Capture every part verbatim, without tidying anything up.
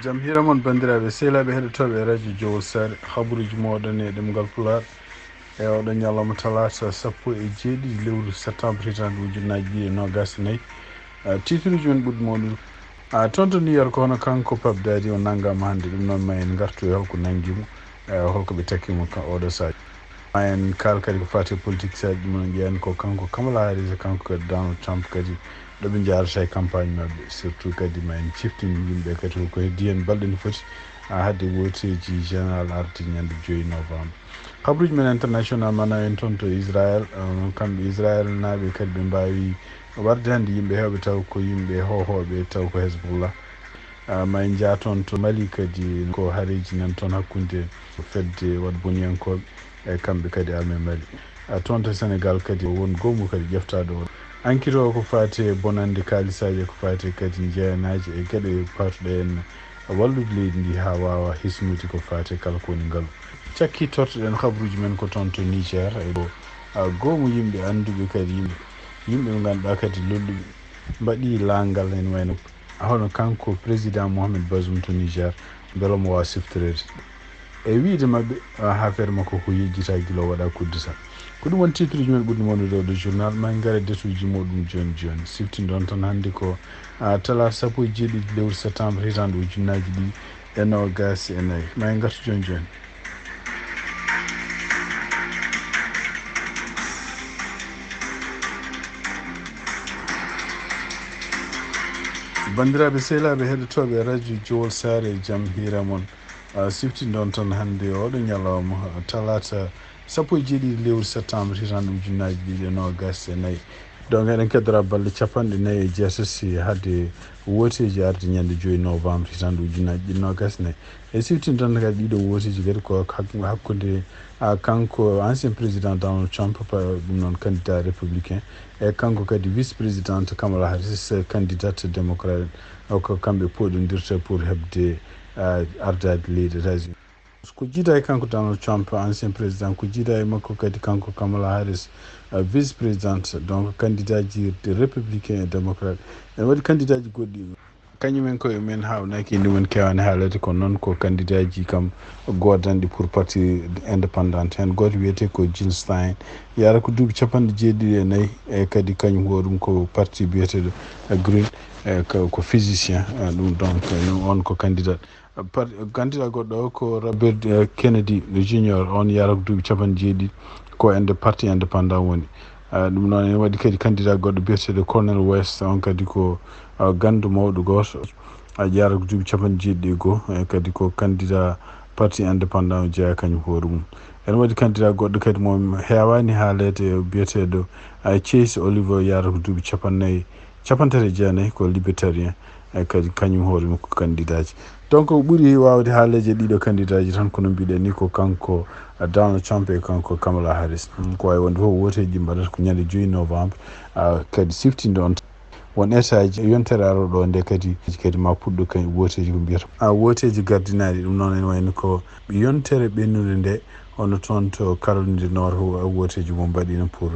Jam hiira mon, banndiraaɓe sehilaaɓe heɗotooɓe Radio Jowol Saare. Habaruuji mooɗon e ɗemngal Pulaar e oɗo ñalawma talaata sappo e jeeɗiɗi lewru septembre hitaande ujunnaji ɗiɗi e noogas e nayi. Ah, titruuji men ɓurɗi mawnude. Ah, toon to New York, hono kanko Pape Dady o nanngaama hannde. Ɗum noon, ma en ngartu e holko nanngi mo, eh, holko ɓe takki mo ka oɗo sahaa. Ma en kaal kadi ko faati e politique, saɗi ɗum noon ƴeewen ko kanko Kamala Harris e kanko kadi Donald Trump kadi ɗo ɓe njaarata e campagne maɓɓe, surtout kadi ma en ciftin yimɓe kadi ko heddi heen balɗe no foti, ah, haade wooteeji général arde ñande joyi novembre. Habaruuji men international, ma nawen toon to Israël, eh, kamɓe Israël naaɓe kadi ɓe mbaawi warde hannde yimɓe heewɓe taw ko yimɓe hohooɓe taw ko Hezbollah. Ah, ma en njaa toon to Mali kadi ko hareeji nan toon hakkunde fedde waɗboniyankooɓe e kamɓe kadi armée Mali. Ah, toon to Sénégal kadi won goomu kadi ƴeftaɗo on. Enquête o ko faati e bonande kaalisaaji, ko faati kadi njeyanaaji e geɗe patuɗe en wallude leydi ndi haa waawa hisnude ko faati kala ko woni ngalu. Cakki tottoɗen habaruuji men ko toon to Niger, e ɗo, ah, goomu yimɓe annduɓe kadi yimɓe, yimɓe ɓe ngannduɗaa kadi lolluɓe mbaɗi laangal en wayno hono kanko président Mohamed Bazoum to Niger, mbela omo waawa siftoreede. E wiyde maɓɓe, ah, affaire makko ko yejjita gila o waɗa kuddita. Ko ɗum woni titruuji men ɓurɗi mawnude o ɗo journal, ma en ngare detuuji muɗum jooni jooni. Siftinɗon tan hannde ko, ah, talaata sappo e jeeɗiɗi lewru septembre hitaande ujunnaaji ɗiɗi e noogas e nayi. Ma en ngartu jooni jooni. Banndiraaɓe sehilaaɓe heɗotooɓe Radio Jowol Saare, jam hiira mon. Ah, siftinɗon tan hannde oɗo ñalawma, ah, talaata sappo e jeeɗiɗi lewru septembre hitaande ujunnaaji ɗiɗi e noogas e nayi. Donc, eɗen keddora balɗe capanɗe nayi e jeetati haade wooteeji arde ñande joyi novembre hitaande ujunnaaji ɗiɗi noogas e nayi. E siftinɗon kadi ɗiɗo wooteeji kadi ko hak-, hakkunde, ah, kanko ancien président Donald Trump, pa-, ɗum noon candidat républicain, e kanko kadi vice présidente Kamala Harris, candidate démocrate, o ko kamɓe pooɗondirta pour heɓde, ah, ardaade leydi États-Unis. Ko jiida e kanko Donald Trump, ancien président, ko jiida e makko kadi kanko Kamala Harris, ah, vice présidente, donc candidat ji républicain et démocrate. Ene waɗi candidat ji goɗɗi. Kañum en koye mumen haawnaki, ɗum en keewaani haalede, ko noon ko candidat ji kam goodanɗi pour parti indépendant. Heen gooto wiyetee ko Jill Stein, yahata ko duuɓi capanɗe jeeɗiɗi e nayi, e kadi kañum hoore mum ko parti biyeteeɗo, eh, Green, eh, ko, ko physicien, eh, ɗum donc, eh, on ko candidat. Par-, candidat goɗɗo o ko Robert, eh, Kennedy Junior, on yahata ko duuɓi capanɗe jeeɗiɗi, ko inde parti indépendant woni. Ah, ɗum noon ene waɗi kadi candidat goɗɗo biyeteeɗo Cornel West, on kadi ko, ah, ganndo mawɗo gooto, ah, yahata ko duuɓi capanɗe jeeɗiɗi e goo, e kadi ko candidat parti indépendant o jeyaa kañum hoore mum. Ene waɗi candidat goɗɗo kadi mo heewaani haaleede, biyeteeɗo, ah, Chase Oliver, yahata ko duuɓi capanɗe nayi, capanɗe tati e jeenayi, ko libertarien, e kadi kañum hoore mum ko candidat ji. Donc, ɓuri waawde haaleede ɗiɗo candidat ji tan, kono mbiɗen ni ko kanko, ah, Donald Trump e kanko Kamala Harris. Mm, ko wawi wonde fof, wooteeji mbaɗata ko ñande joyi novembre, ah, kadi siftinɗon won état ji yontere arooɗo nde kadi, kadi ma puɗɗo kay wooteeji ko mbiyata. Ah, wooteeji gardinaaɗi, ɗum noon ene wayno ko yontere ɓennude nde, hono toon to Caroline du Nord, wo-, wooteeji mum mbaɗiino pour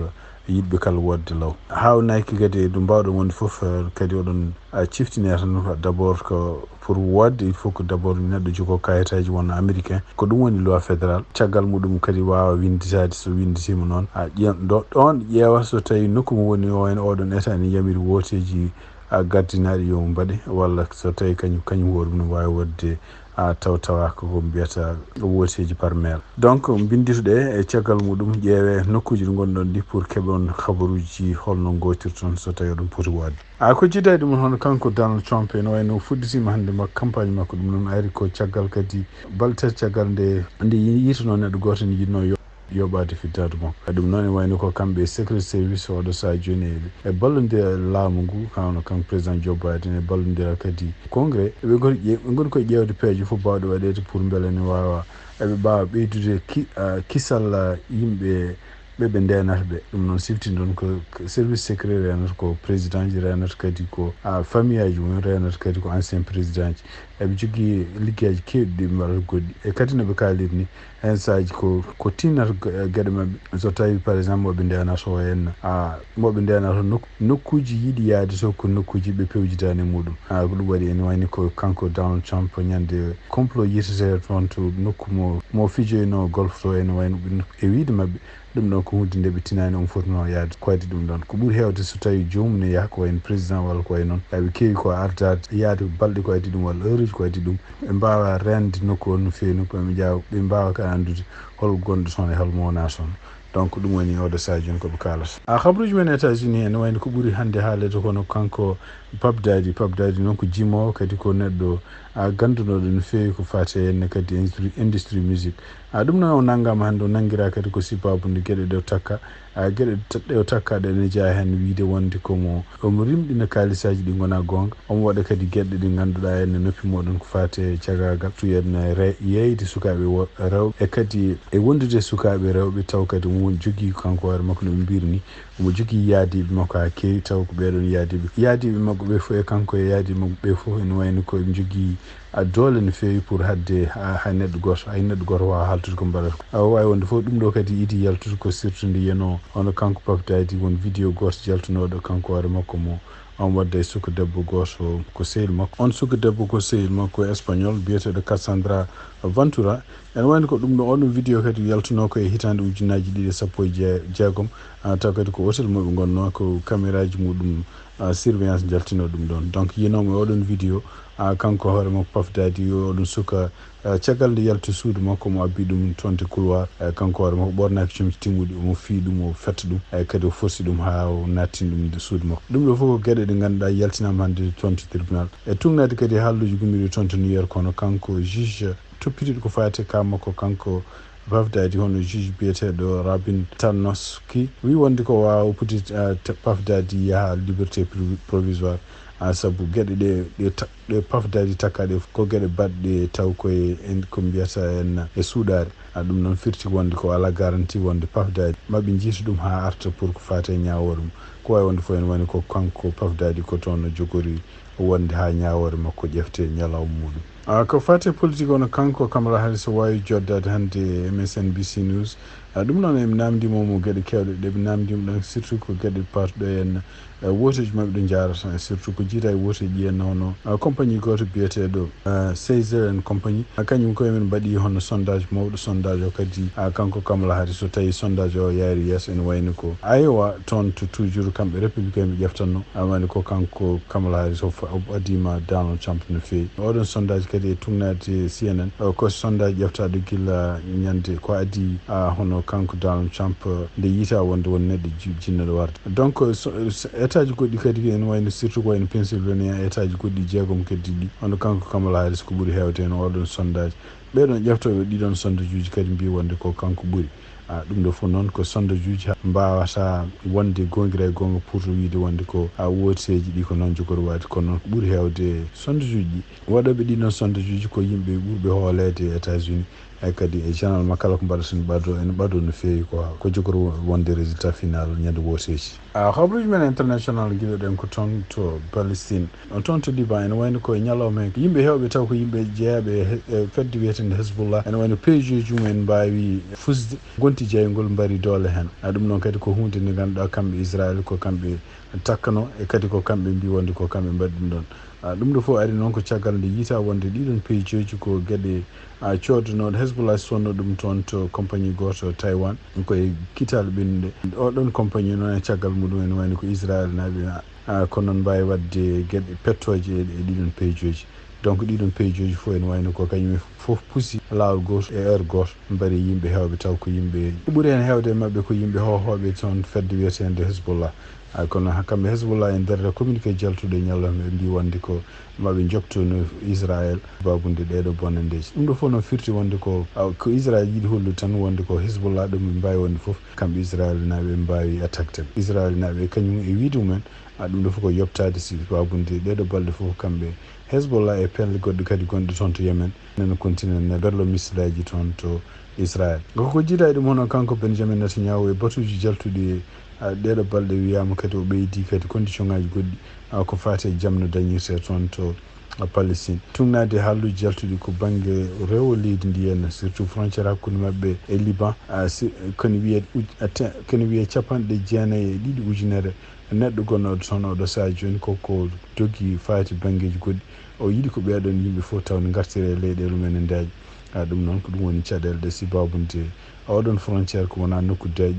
yiɗɓe kala woodde law. Haawnaki kadi e ɗum mbaawɗon wonde fof, eh, kadi oɗon, ah, ciftine tan, d'abord ko pour woodde, il faut que d'abord neɗɗo jogoo kayitaaji wonno américain. Ko ɗum woni loi fédéral. Caggal muɗum kadi waawa winnditaade, so winnditiima noon, a ƴeew-, ɗo-, ɗoon ƴeewa so tawi nokku mo woni o, en oɗon état ne yamiri wooteeji, a gardinaaɗi yo mo mbaɗe, walla so tawi kañum, kañum hoore mum waawi waɗde, a taw tawa ko ko mbiyata wooteeji par mail. Donc, mbinndituɗe e caggal muɗum, ƴeewe nokkuuji ɗi ngonɗon ɗi pour keɓon habaruuji holno ngootirton so tawi oɗon poti waɗde. A ko jiidaade ɗum hono kanko Donald Trump, ene wayno fudditiima hannde makko campagne makko, ɗum noon ari ko caggal kadi balɗe tati caggal nde, nde yi-, yiitunoo neɗɗo gooto ne yiɗnoo yo-, yoɓaade fiddaadu makko. Ɗum noon ene wayno ko kamɓe e Secret Service oɗo sahaa jooni e, e ballondiral laamu ngu, hawno kanko président Joe Biden e ballondiral kadi Congrès, ɓe ngoni ƴe-, ɓe ngoni koye ƴeewde peeje fof baawɗe waɗeede pour mbele ne waawa, eɓe mbaawa ɓeydude ki-, ah, kisal, ah, yimɓe ɓe ɓe ndenata ɓe. Ɗum noon sifti ɗon ko service secret renata, ko président ji renata, kadi ko a famille aji mum renata, kadi ko ancien président ji. Eɓe jogii liggeyaaji keewɗi ɗi ɓe mbaɗata goɗɗi. E kadi no ɓe kaaliri ni, heen saaji ko, ko tinnata ge-, geɗe maɓɓe. So tawi par exemple moɓe ndenata o henna, a, moɓe ndenata nok-, nokkuuji yiɗi yaade so ko nokkuuji ɓe pewjidaani e muɗum. A, ko ɗum waɗi ene wayni ko kanko Donald Trump ñande complot yiyetee toon to nokku mo, mo fijoyno golf to, ene wayno ɓe, e wiide maɓɓe, ɗum ɗon ko huunde nde ɓe tinaani omo fotnoo yahde. Ko adii ɗum ɗon, ko ɓuri heewde so tawii joomum ne yaha ko wayi no président walla ko wayi noon, eɓe keewi ko ardaade yahde balɗe ko adii ɗum walla heureeji ko adii ɗum, ɓe mbaawa reende nokku on no feewi, nokku ɓe njaawa, ɓe mbaawa kadi anndude hol gonɗo toon e hol mo wonaa toon. Donc ɗum woni oɗo sahaa jooni ko ɓe kaalata. A, habruuji men États-Unis ene wayno ko ɓuri hannde haaleede kono kanko Puff Daddy. Puff Daddy noon ko jimoowo, kadi ko neɗɗo, a, ganndunooɗo no feewi ko faati e henne kadi industrie, industrie musique. A, ɗum noon o nanngaama hannde, o nanngiraa kadi ko sibaabu nde geɗe ɗe o takka, a, geɗe t-, ɗe o takka ɗe ene jeyaa heen wiyde wonde ko mo, omo rimɗina kaalisaaji ɗi ngonaa goonga, omo waɗa kadi geɗe ɗe ngannduɗaa heen no noppi mooɗon ko faati e cagaagal, tuma e re-, yeeyde sukaaɓe wo-, rewɓe, e kadi e wondude e sukaaɓe rewɓe, taw kadi omo woni jogii kanko hoore makko no ɓe mbiyri ni, omo jogii yaadiiɓe makko haa keewi, taw ko ɓee ɗoon yaadiiɓe, yaadiiɓe makko ɓe fof e kanko e yaadiiɓe makko ɓe fof ene wayno ko ɓe njogii a, doole no feewi pour haɗde ha, hay neɗɗo gooto, hay neɗɗo gooto waawa haaltude ko mbaɗata. A, o waawi wonde fof ɗum ɗo kadi idii yaltude ko surtout nde yiyetnoo hono kanko Puff Daddy won vidéo gooto jaltunooɗo kanko hoore makko mo omo wadda e suka debbo gooto ko sehil makko. On suka debbo ko sehil makko espagnol biyeteeɗo Cassandra Ventura. Ene wayno ko ɗum ɗo, oɗon vidéo kadi yaltunoo ko e hitaande ujunnaaji ɗiɗi e sappo e jeegom, a, taw kadi ko hôtel mo ɓe ngonnoo, ko cameraaji muɗum, a, surveillance njaltinoo ɗum ɗoon. Donc yiyanooma e oɗon vidéo, a, kanko hoore makko Puff Daddy, oɗon suka, a, caggal nde yalti suudu makko, omo abbi ɗum toon to couloir, a, kanko hoore makko ɓornaaki comci timmuɗi, omo fiyi ɗum, o fetta ɗum, a, kadi o forsi ɗum haa o nattini ɗum nder suudu makko. Ɗum ɗo fof ko geɗe ɗe ngannduɗaa yaltinaama hannde toon to tribunal. E tuugnaade kadi e haalluuji gummiiɗi toon to New York, kono kanko juge toppitiiɗo ko faati e cas makko, kanko Puff Daddy, hono juge biyeteeɗo Robin Tarnowski, wii wonde ko waawa oppude, eh, Puff Daddy yaha liberté provi-, provisoire, ah, sabu geɗe ɗe, ɗe ta-, ɗe Puff Daddy takka ɗe ko geɗe baɗɗe taw ko e, en, ko mbiyata en e suuɗaare. Ah, ɗum noon firti wonde ko alaa garanti wonde Puff Daddy maɓe njiita ɗum haa arta pour ko faati e ñaawoore mum. Ko waawi wonde fof ene wayno ko kanko Puff Daddy ko toon o jogori wonde haa ñaawoore makko ƴefte ñalawma muɗum. Ah, ko faati e politique, hono kanko Kamala Harris o waawi joddaade hannde e M S N B C News. Ah, ɗum noon eɓe naamndii mo mo geɗe keewɗe ɗe ɓe naamndii mo ɗon, surtout ko geɗe paatuɗo en, eh, wooteeji maɓɓe ɗo njaarata, surtout ko jiidaa e wooteeji ɗi en hono, ah, compagnie gooto biyeteeɗo, ah, Caesar and Company. Ah, kañum koye men mbaɗi hono sondage mawɗo, sondage o kadi, ah, kanko Kamala Harris so tawi sondage o yaari yeeso ene wayno ko Iowa toon to toujours kamɓe républicain ɓe ƴeftanno, amani ko kanko Kamala Harris o fa-, o ɓadiima Donald Trump no feewi. Oɗon sondage kadi e tugnaade C N N, o ko sondage ƴeftaɗo gila ñande ko adii, a, hono kanko Donald Trump, nde yiita wonde won neɗɗo ji-, jinnoɗo warde. Donc, so, so état ji goɗɗi kadi ene wayno surtout ko wayno Pennsylvania, état ji goɗɗi jeegom kadi ɗi, hono kanko Kamala Harris ko ɓuri heewde heen oɗon sondage. Ɓeeɗon ƴeftooɓe ɗiɗon sondage uji kadi mbii wonde ko kanko ɓuri. A, ɗum ɗo fof noon ko sondage uji ha-, mbaawata wonde goongira e goonga pour wiyde wonde ko, a, wooteeji ɗi ko noon jogori waade, kono noon ko ɓuri heewde sondage uji ɗi. Waɗooɓe ɗiɗon sondage uji ko yimɓe ɓurɓe hooleede e États-Unis, e kadi e généralement kala ko mbaɗata ene ɓadoo, ene ɓadoo no feewi ko, ko jogori wonde résultat final ñande wooteeji. A, habruuji men international ngiɗoɗen ko toon to Palestine. Toon to Liban, ene wayno ko e ñalawma heen, yimɓe heewɓe taw ko yimɓe jeyaaɓe e he-, e fedde wiyeteende Hezbollah, ene wayno P G ji mum en mbaawi fusde, ngonti jeyngol, mbari doole heen. A, ɗum noon kadi ko huunde nde ngannduɗaa kamɓe Israel ko kamɓe takkano, e kadi ko kamɓe mbii wonde ko kamɓe mbaɗi ɗum ɗoon. A, ɗum ɗo fof ari noon ko caggal nde yiita wonde ɗiɗon P G ji ko geɗe, a, coodnooɗe Hezbollah sonnoo ɗum toon to compagnie gooto Taiwan, ko e kitaale ɓennuɗe. Oɗon compagnie noon e caggal muɗum ene wayno ko Israel naaɓe, a, ko noon mbaawi waɗde geɗe pettooje e, e ɗiɗon P G ji. Donc ɗiɗon P G ji fof ene wayno ko kañum e fof pusi laawol gooto e heure gooto, mbari yimɓe heewɓe taw ko yimɓe, ko ɓuri heen heewde e maɓɓe ko yimɓe hoohooɓe toon fedde wiyeteende Hezbollah. A, kono ha-, kamɓe Hezbollah e nder communiqué jaltuɗo e ñalawma ɓe mbii wonde ko maɓe njoktono Israel baabunde ɗeeɗo bonandeeji. Ɗum ɗo fof noon firti wonde ko, a, ko Israel yiɗi hollude tan wonde ko Hezbollah ɗum ɓe mbaawi wonde fof, kamɓe Israel naaɓe ɓe mbaawi attaque tan. Israel naaɓe kañum e wiide mumen, a, ɗum ɗo fof ko yoɓtaade si baabunde ɗeeɗo balɗe fof kamɓe Hezbollah e pelle goɗɗe kadi gonɗe toon to Yemen, nana kontinent ne berlo misilaaji toon to Israël. Ko ko jiidaa e ɗum, hono kanko Benjamin Netanyahu e batuuji jaltuɗi, ah, ɗeeɗo balɗe, wiyaama kadi o ɓeydi kadi condition ŋaaji goɗɗi, ah, ko faati e jam no dañirtee toon to, ah, Palestine. Tuugnaade haalluuji jaltuɗi ko bannge rewo leydi ndi henna, surtout frontière hakkunde maɓɓe e Liban, ah, si, kono wiyee uj-, atte-, kono wiyee capanɗe jeenayi e ɗiɗi ujunere neɗɗo gonnooɗo toon oɗo sahaa jooni ko, ko dogi faati banngeeji goɗɗi. O yiɗi ko ɓeeɗoon yimɓe fof tawde ngartira e leyɗeele mum en e ndaaƴi. Ah, ɗum noon ko ɗum woni caɗeele ɗe sibaabu nde oɗon frontière ko wonaa nokku daaƴi,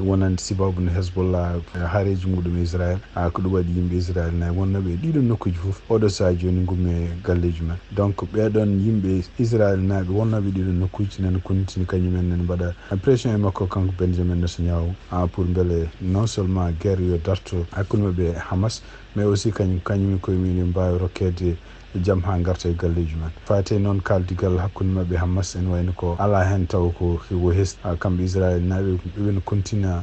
wonande sibaabu nde Hezbollah, eh, haareeji muɗum e Israël. Ah, ko ɗum waɗi yimɓe Israël naaɓe wonnooɓe e ɗiɗon nokkuuji fof oɗo sahaa jooni ngummi e galleeji men. Donc ɓeeɗoon yimɓe Israël naaɓe wonnooɓe ɗiɗon nokkuuji nana kontini kañum en nana mbaɗa pression e makko kanko Benjamin Netanyahu, ah, pour mbele non seulement guerre yo darto hakkunde maɓɓe e Hamas, mais aussi kañum, kañum e koye mum yo mbaawi rokkeede jam haa ngarta e galleeji men. Faati noon kaaldigal hakkunde maɓɓe Hamas ene wayno ko alaa heen taw ko, ko hes-, ah, kamɓe Israël naaɓe ɓe no kontina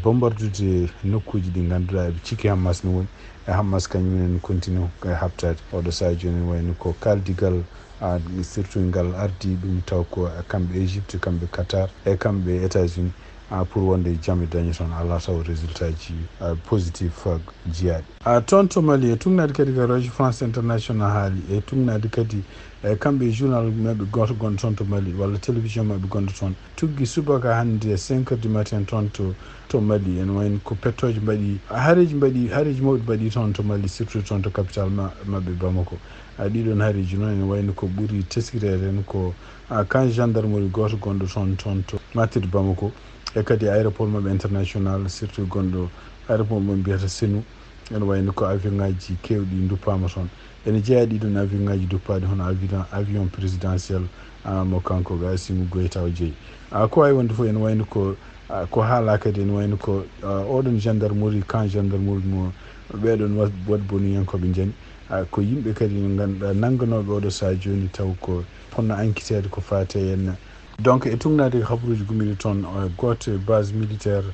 bombarditude nokkuuji ɗi ngannduɗaa eɓe cikki Hamas no woni. E Hamas kañum en kontina ko e haɓtaade. Oɗo sahaa jooni ene wayno ko kaaldigal, ah, surtout ngal ardi ɗum taw ko kamɓe Égypte, kamɓe Qatar e kamɓe États-Unis, ah, pour wonde jam e daña toon, alaa taw résultat ji, ah, positif, ah, jiyaaɗi. Ah, toon to Mali, e tuugnaade kadi ko Radio France International haali, e tuugnaade kadi e kamɓe e journal maɓɓe gooto gonɗo toon to Mali, walla télévision maɓɓe gonɗo toon. Tuggi subaka hannde cinq heures du matin toon to, to Mali, ene wayno ko pettooje mbaɗi, haareeji mbaɗi, haareeji mawɗi mbaɗi toon to Mali, surtout toon to capital ma-, maɓɓe Bamako. Ah, ɗiɗon haareeji noon ene wayno ko ɓuri teskireede en ko, ah, camp gendarmerie gooto gonɗo toon, toon to Martyrs de Bamako, e kadi aéroport maɓɓe international, surtout gonɗo aéroport mo mbiyata Senu. Ene wayno ko avion ŋaaji keewɗi nduppaama toon. Ene jeyaa ɗiɗon avion ŋaaji duppaaɗi, hono avion, avion présidentiel, ah, mo kanko Assimi Goïta o jeyi. Ah, ko waawi wonde fof, ene wayno ko, ah, ko haalaa kadi, ene wayno ko, ah, oɗon gendarmerie, camp gendarmerie mo ɓeeɗon wa-, waɗboniyankooɓe njani. Ah, ko yimɓe kadi ɓe ngannduɗaa nannganooɓe oɗo sahaa jooni taw ko ponno enquêteede ko faati e henna. Donc e tuugnaade habaruuji gummiiɗi toon, ah, gooto e base militaire,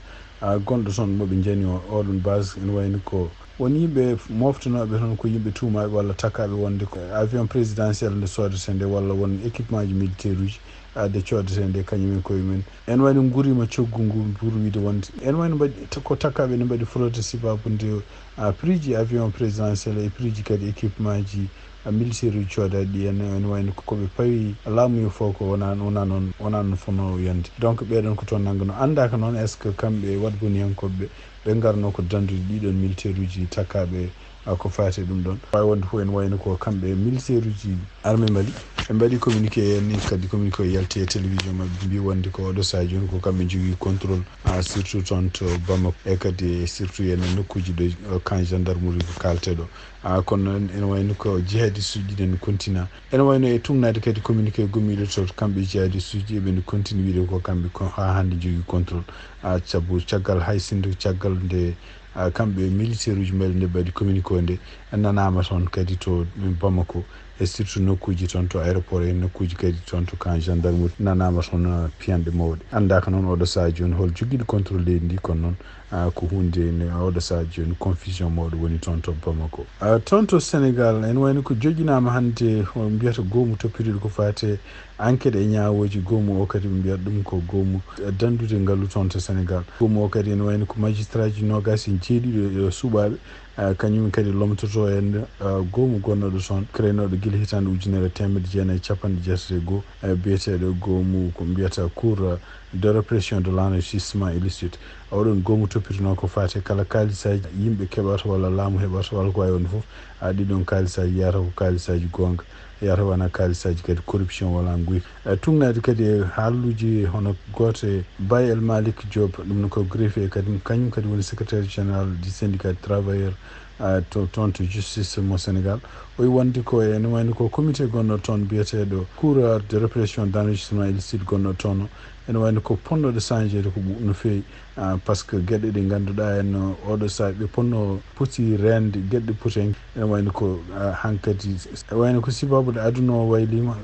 ah, gonɗo toon mo ɓe njani o, oɗon base ene wayno ko won yimɓe moftanooɓe toon ko yimɓe tuumaaɓe walla takkaaɓe wonde ko avion présidentiel nde soodetee nde walla won équipement ji militaire uji, ah, de coodetee nde kañum e koye mum en. Ene wayno nguuriima coggu ngu pour wiyde wonde ene wayno mbaɗi, ko takkaaɓe ene mbaɗi fraude sibaabu nde, ah, prix ji avion présidentiel e prix ji kadi équipement ji, ah, militaire uji coodaaɗi ɗi ene, ene wayno ko ɓe pawi laamu yo fof ko wonaa, wonaa noon, wonaa noon fotnoo yande. Donc ɓeeɗon ko toon nannganoo. Anndaaka noon est-ce que kamɓe waɗboniyankooɓe ɓe ngarnoo ko danndude ɗiɗon militaire uji takkaaɓe, ah, ko faati e ɗum ɗoon. Waawi wonde fof ene wayno ko kamɓe militaire uji armée Mali ɓe mbaɗi communiqué heen ni, kadi communiqué o yalti e télévision maɓɓe, mbi wonde ko oɗo sahaa jooni ko kamɓe njogii contrôle, ah, surtout toon to Bamako e kadi surtout e nokkuuji ɗo, ah, camp gendarmerie ko kaaletee ɗo. Ah, kono noon ene wayno ko jihadiste uji ɗi ene kontina. Ene wayno e tuugnaade kadi communiqué gummiiɗo to kamɓe jihadiste uji, eɓe continue wiyde ko kamɓe ko haa hannde njogii contrôle. Ah, sabu caggal hay sinno caggal nde, ah, kamɓe militaire uji Mali nde mbaɗi communiqué o nde nanaama toon kadi to Bamako, e surtout nokkuuji toon to aéroport e nokkuuji kadi toon to camp gendarmerie nanaama toon, ah, piyanɗe mawɗe. Anndaaka noon oɗo sahaa jooni hol jogiiɗo contrôle leydi ndi, kono noon, ah, ko huunde nde oɗo sahaa jooni confusion mawɗo woni toon to Bamako. Ah, toon to Sénégal ene wayno ko joƴƴinaama hannde, o mbiyata goomu toppitiiɗo ko faati e enquête e ñaawooji. Goomu o kadi ɓe mbiyata ɗum ko goomu danndude ngalu toon to Sénégal. Goomu o kadi ene wayno ko magistraaji noogaas e jeeɗiɗo e suɓaaɓe, ah, kañum kadi lomtotoo en, ah, goomu gonnooɗo toon, créenooɗo gila hitaande ujunere e teemedde jeenayi e capanɗe jeetati e goo, ah, biyeteeɗo goomu ko mbiyata Cour, ah, de répression de l'enrichissement illicite. Oɗon goomu toppitino ko faati e kala kaalisaaji yimɓe keɓata walla laamu heɓata walla ko waawi wonde fof, ah, ɗiɗon kaalisaaji yahata ko kaalisaaji goonga, yahata wona kaalisaaji kadi corruption walla nguy. Eh, tuugnaade kadi e haalluuji hono gooto e Baye El Malick Diop, ɗum ne ko greffier kadi, kañum kadi woni secrétaire général du syndicat de travailleurs, ah, to, toon to justice mo Sénégal. O wi wonde ko ene wayno ko comité gonɗo toon biyeteeɗo Cour de répression d'enrichissement illicite gonɗo toon o, ene wayno ko potnooɗo changeede ko ɓu-, no feewi, ah, par ce que geɗe ɗe ngannduɗaa en, oɗo sahaa ɓe potnoo poti reende geɗe poti heen, ene wayno ko, ah, hankadi, ene wayno ko sibaabu nde aduna o wayliima,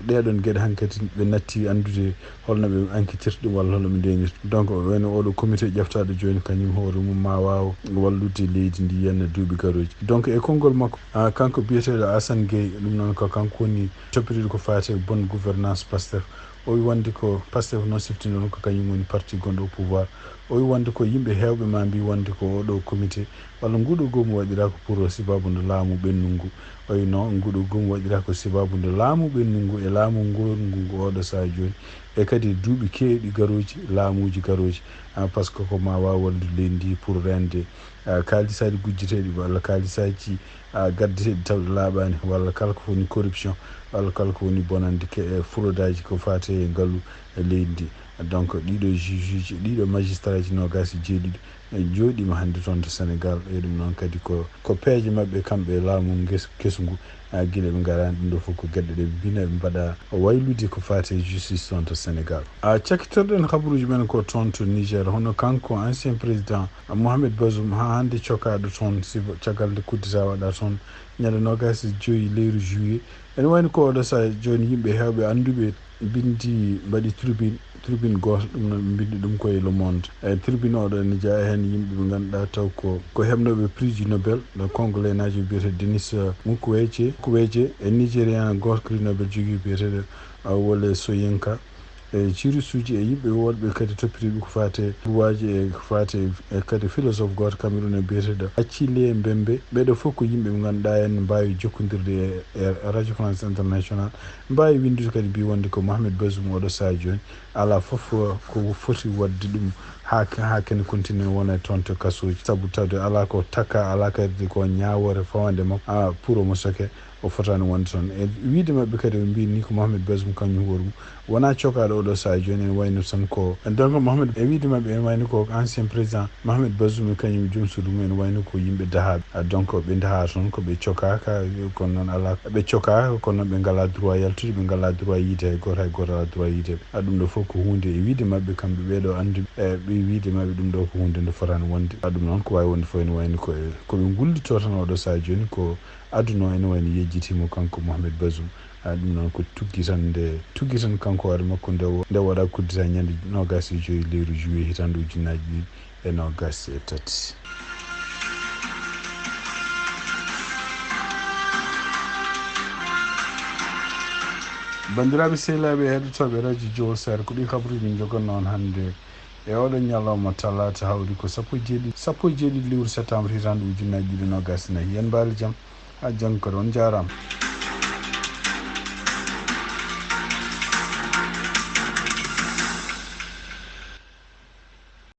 Ɗee ɗoon geɗe hankadi ɓe natti anndude holno ɓe enquêtirta ɗum walla holno ɓe ndeenirta. Donc wayno oɗo comité ƴeftaaɗo jooni kañum hoore mum ma waaw wallude leydi ndi yenna duuɓi garooji. Donc e konngol makko, ah, kanko biyeteeɗo Assane Gueye, ɗum noon ko kanko woni toppitiiɗo ko faati e bonne gouvernance Pastef. O wi wonde ko Pastef noon siftinoo ɗum ko kañum woni parti gonɗo au pouvoir. O wi wonde ko yimɓe heewɓe ma mbi wonde ko oɗo comité walla nguɗo goomu waɗiraa ko pour sababu nde laamu ɓennugu. O wi noon nguɗo goomu waɗiraa ko sababu nde laamu ɓennugu e laamu ngorngu ngu oɗo sahaa jooni. E kadi duuɓi keewɗi garooji, laamuuji garooji. Ah, par ce que ko ma waaw wallude leydi ndi pour reende, ah, kaalisaaji gujjeteeɗi walla kaalisaaji, ah, gaddeteeɗi tawɗi laaɓaani walla kala ko woni corruption walla kala ko woni bonande ke, e fraude aji ko faati e ngalu e leydi ndi. Donc ɗiɗo juge uji, ɗiɗo magistrat ji noogaas e jeeɗiɗo, e jooɗiima hannde toon to Sénégal. E ɗum noon kadi ko, ko peeje maɓɓe kamɓe e laamu nges-, kesu ngu, ah, gila ɓe ngaraani. Ɗum ɗo fof ko geɗe ɗe ɓe mbina ɓe mbaɗa waylude ko faati e justice toon to Sénégal. Ah, cakkitorɗen habaruuji men ko toon to Niger, hono kanko ancien président Mohamed Bazoum, haa hannde cokaaɗo toon, sibu caggal nde coup d'État waɗaa toon ñande noogaas e joy lewru juillet. Ene wayno ko oɗo sahaa jooni yimɓe heewɓe annduɓe mbinndi, mbaɗi tribune, tribune gooto, ɗum noon ɓe mbinndi ɗum ko e Le Monde. E tribune oɗo ene jeyaa heen yimɓe ɓe ngannduɗaa taw ko, ko heɓnooɓe prix du Nobel, ɗo Congolais naajo biyeteeɗo Denis, eh, Mukwege, Mukwege, e Nigérian gooto prix Nobel jogii biyeteeɗo, eh, Wole Soyinka. E juriste uji e yimɓe woɗɓe kadi toppitiiɓe ko faati e droit ji e ko faati e kadi philosophe gooto Cameroun e biyeteeɗo Achille Mbembe. Ɓeeɗo fof ko yimɓe ɓe ngannduɗaa en mbaawi jokkondirde e, e Radio France International, mbaawi winndude kadi mbi wonde ko Mohamed Bazoum oɗo sahaa jooni alaa fof ko foti waɗde ɗum haa, haa kene continue wona e toon to kasooji, sabu tawde alaa ko takka, alaa kadi ko ñaawoore fawande makko, ah, pour omo soke. O fotaani wonde toon. E wiyde maɓɓe kadi, ɓe mbiyi ni ko Mohamed Bazoum kañum hoore mum wonaa cokaaɗo oɗo sahaa jooni, ene wayno tan ko, donc Mohamed, e wiyde maɓɓe ene wayno ko ancien président Mohamed Bazoum e kañum e joom suudu mum ene wayno ko yimɓe dahaaɓe. Ah, donc ɓe dahaa toon ko ɓe cokaaka, kono noon alaa, ɓe cokaaka kono noon ɓe ngalaa droit yaltude, ɓe ngalaa droit yiide hay gooto, hay gooto alaa droit yiide ɓe. Ah, ɗum ɗo fof ko huunde e wiyde maɓɓe kamɓe ɓeeɗo anndu, e ɓe wiyde maɓɓe ɗum ɗo ko huunde nde fotaani wonde. Ah, ɗum noon ko waawi wonde fof ene wayno ko e, ko ɓe ngullitoo tan oɗo sahaa jooni ko aduna o ene wayno yejjitiima kanko Mohamed Bazoum. Ah, ɗum noon ko tuggi tan nde, tuggi tan kanko hoore makko nde o, nde o waɗa coup d'État ñande noogaas e joy lewru juillet hitaande ujunnaaji ɗiɗi e noogaas e tati. Banndiraaɓe sehilaaɓe heɗotooɓe Radio Jowol Sare, ko ɗii kabaruuji min njogannoo on hannde e oɗo ñalawma talaata hawri ko sappo e jeeɗiɗi, sappo e jeeɗiɗi lewru septembre hitaande ujunnaaji ɗiɗi e noogaas e nayi. Yen mbaali jam. Haa janngo kadi, on njaaraama.